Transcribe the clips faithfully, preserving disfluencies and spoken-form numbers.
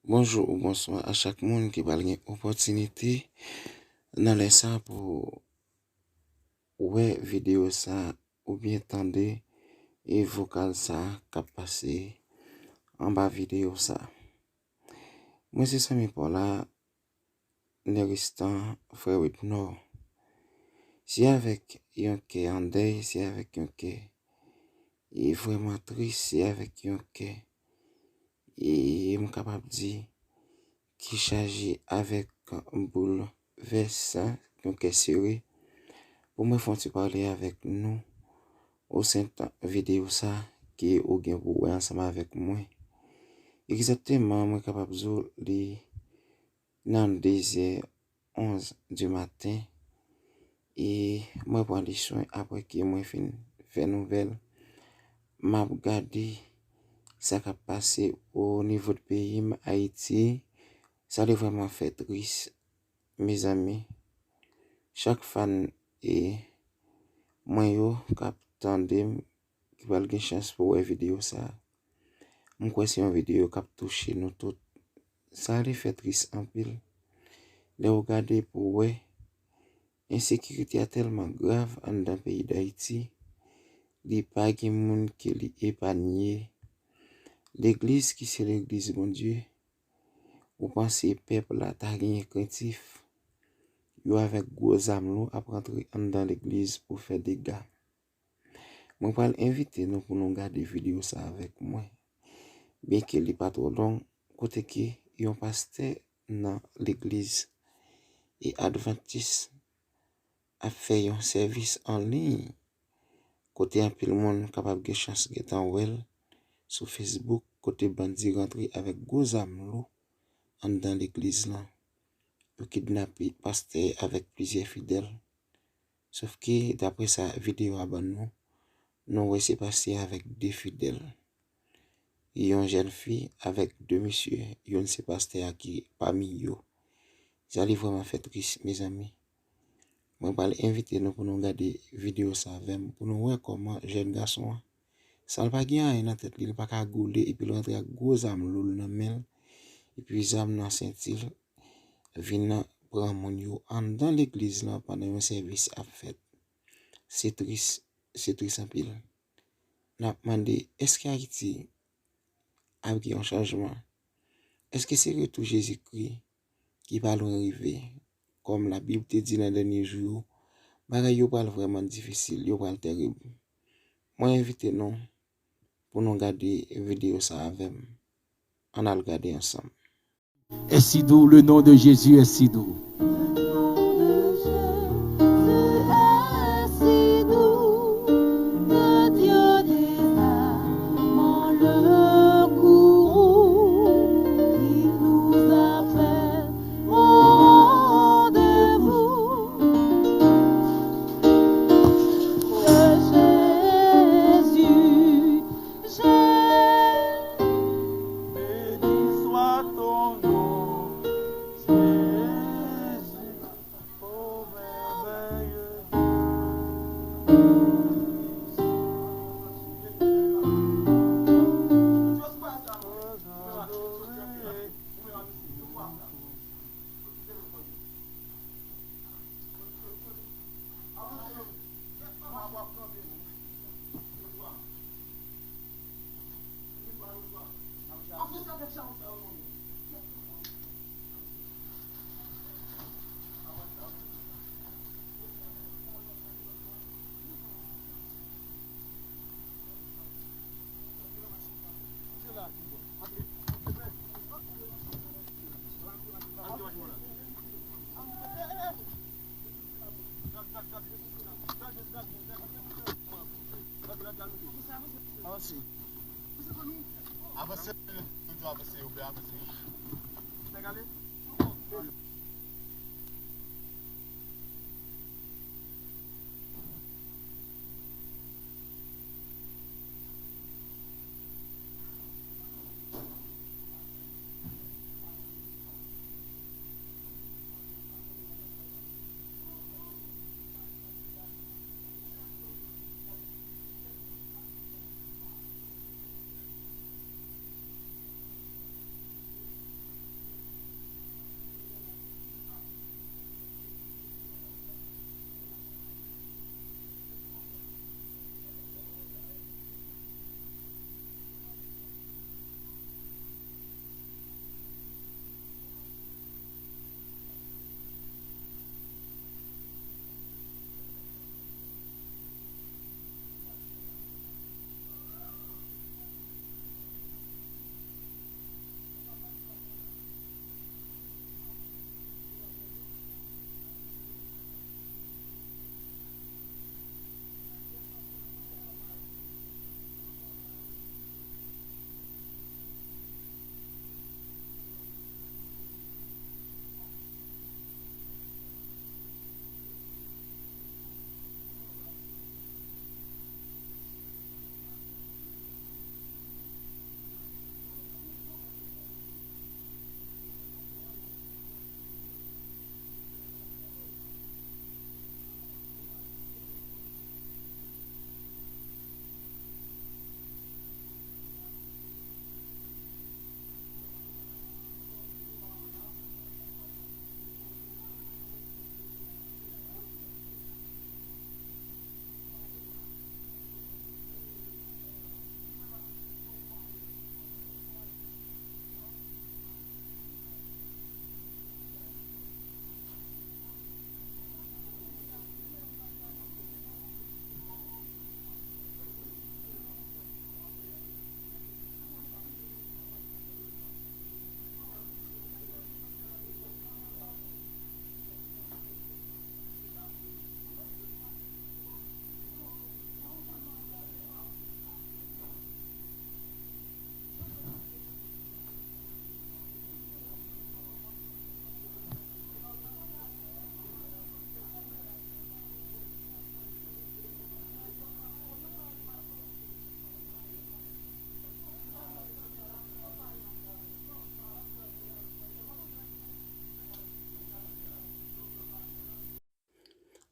Bonjou ou bonswa a chak moun ki pral gen opòtinite nan lè sa pou wè videyo sa oubyen tande e vokal sa k ap pase anba videyo sa. Mwen se zanmi pa w la, Neristan, frè Widnor. Se avèk yon kè an dèy, se avèk yon kè e vrèman tris, se avèk yon kè e m kapab di ki chaje avèk boulvès, yon kè sere, pou mwen fè yon ti pale avèk nou o sen videyo sa ke ou gen pou wè ansanm avèk mwen. Egzakteman, mwen kapab di w li nan de zè onz di maten e mwen pran li swen apre ke mwen fin fè nouvèl. M ap gade sa k ap pase o nivo de peyi m, Ayiti. Sa li vrèman fè tris, mezanmi. Chak fan e mwen yo k ap tande m ki pral gen chans pou wè videyo sa a. M kwè se yon videyo k ap touche nou tout. Sa li fè tris anpil. Lè w gade pou w wè, ensekirite a tèlman grav anndan peyi Dayiti, li pa gen moun ke li epanye. Legliz ki se legliz Bondye, ou panse pèp la ta genyen krentif? Yo avèk gwo zam lou ap rantre anndan legliz pou fè dega. Mwen pral envite nou pou nou gade videyo sa avèk mwen. Byenke li pa twò long, kote ke yon pastè nan legliz e advantis ap fè yon sèvis an liy, kote anpil moun kapab gen chans gentan wè l sou Facebook, kote bandi rantre avèk gwo zam lou anndan legliz lan. Yo kidnape pastè avèk plizyè fidèl. Sof ke, daprè sa videyo a ban nou, nou wè se pastè avèk de fidèl. Yon jèn fi avèk de mesye, youn se pastè a ki pami yo. Sa li vrèman fè tris, mezanmi. Mwen pral envite nou pou nou gade videyo sa avè m, pou nou wè kòman jèn gason an, san l pa gen anyen nan tèt li, li pa ka goule, epi l rantre ak gwo zam lou l nan men l, epi zam nan senti l, vin pran moun yo anndan legliz lan pandan yon sèvis ap fèt. Se tris, se tris anpil. N ap mande, èske Ayiti ap gen yon chanjman? Èske se retou Jezikri ki pa lwen rive? Kòm Labib te di nan dènye jou yo, bagay yo pral vrèman difisil, yo pral terib. Mwen envite nou pou nou gade videyo sa avè m. Ann al gade ansanm. Est si doux, le nom de Jésus est si doux. Le nom de Jésus est si doux, que Dieu descend dans le courroux, il nous appelle au rendez-vous. Que Jésus Béni soit ton nom, Jésus, ô merveilleux Dieu. Avanse. Avanse, avanse, avanse.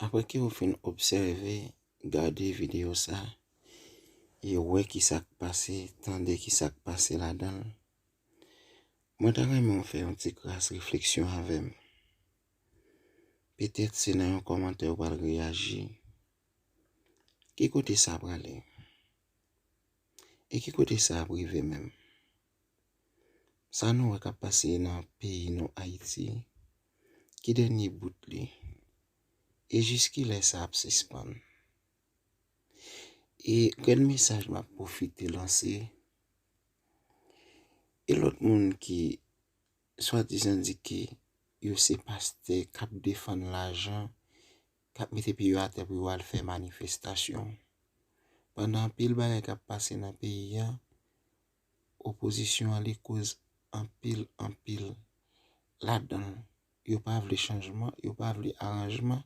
Apre ke w fin obsève, gade videyo sa, e wè ki sa k pase, tande ki sa k pase ladan l, mwen ta renmen w fè yon ti kras refleksyon avè m. Petèt se nan yon kòmantè w pral reyaji. Ki kote sa prale? E ki kote sa ap rive menm? Sa nou wè k ap pase nan peyi nou Ayiti, ki dènye bout li? E jiskilè sa ap sispann? E grenn mesaj m ap pwofite lanse, e lòt moun ki swadizan di ke yo se pastè k ap defann lajan, k ap mete pye yo atè pou yo al fè manifestasyon. Pandan anpil bagay k ap pase nan peyi a, opozisyon an li koz anpil, anpil ladan l. Yo pa vle chanjman, yo pa vle aranjman,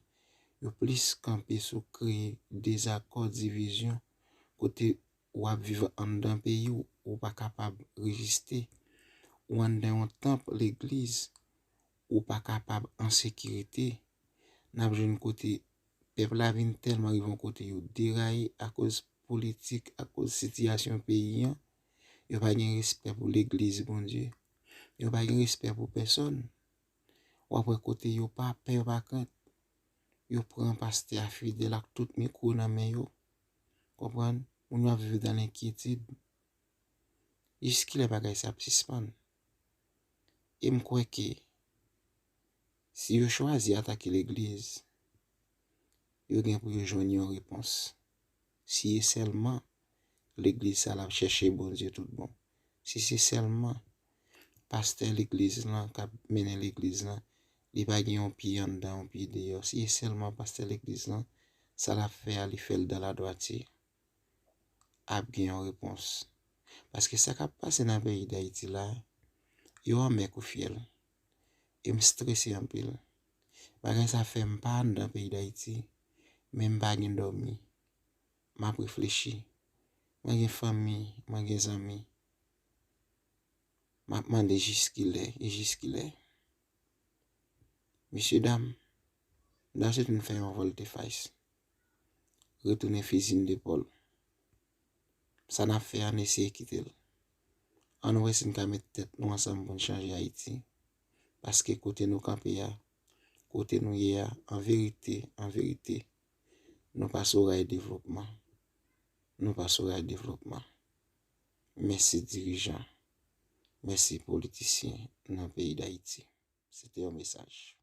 yo plis kanpe sou kreye dezakò, divizyon, kote w ap viv anndan peyi w, ou pa kapab reziste. Ou anndan yon tanp, legliz, ou pa kapab an sekirite. N ap jwenn kote pèp la vin tèlman rive yon kote yo deraye akoz politik, akoz sitiyasyon peyi an. Yo pa gen respè pou legliz Bondye. Yo pa gen respè pou pèsòn. W ap wè kote yo pa pè, yo pa krent. Yo pran pastè a fidèl ak tout mikwo nan men yo. Konprann? Moun yo ap viv dan lenkyetid. Jiskilè bagay sa ap sispann? E m kwè ke si yo chwazi atake legliz, yo gen pou yo jwenn yon repons. Si e sèlman legliz sa l ap chèche Bondye tout bon, si se sèlman pastè legliz lan k ap mennen legliz lan, li pa gen yon pye anndan, yon pye deyò, si e sèlman pastè legliz lan, sa l ap fè a, li fè l dan ladwati, ap gen yon repons. Paske sa k ap pase nan peyi Dayiti la, yo anmè kou fyèl. E m strese anpil. Bagay sa fè m pa anndan peyi Dayiti, men m pa gen dòmi. M ap reflechi. Mwen gen fanmi, mwen gen zanmi. M ap mande jiskilè, e jiskilè? Mesye dam, m ta swete n fè yon volte-face. Retounen fizi n depòl. Sa n ap fè a, n eseye kite l. Ann wè si n ka met tèt nou ansanm pou n chanje Ayiti. Paske kote nou kanpe a, kote nou ye a, an verite, an verite, nou pa sou ray devlopman. Nou pa sou ray devlopman. Mèsi dirijan. Mèsi politisyen nan peyi Dayiti. Se te yon mesaj.